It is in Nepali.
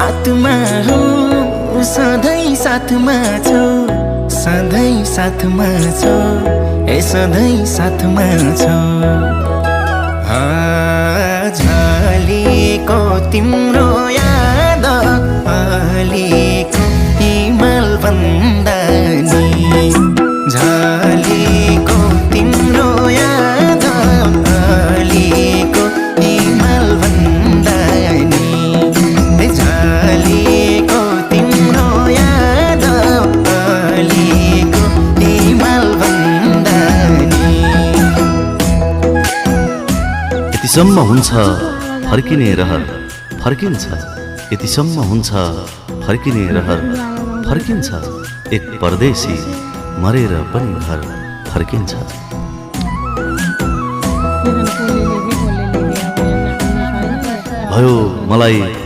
आत्मा हो सधैँ साथमा छौ सधैँ साथमा छौ ए सधैँ साथमा छौ झलेको तिम्रो याद अलेको हिमाल भन्दा नि झलेको तिम्रो याद अलेको हिमाल भन्दा नि झलेको तिम्रो याद अलेको हिमाल भन्दा नि यतिसम्म हुन्छ फर्किने रहर फर्किन्छ यतिसम्म हुन्छ फर्किने रहर फर्किन्छ एक परदेशी मरेर पनि घर फर्किन्छ भयो मलाई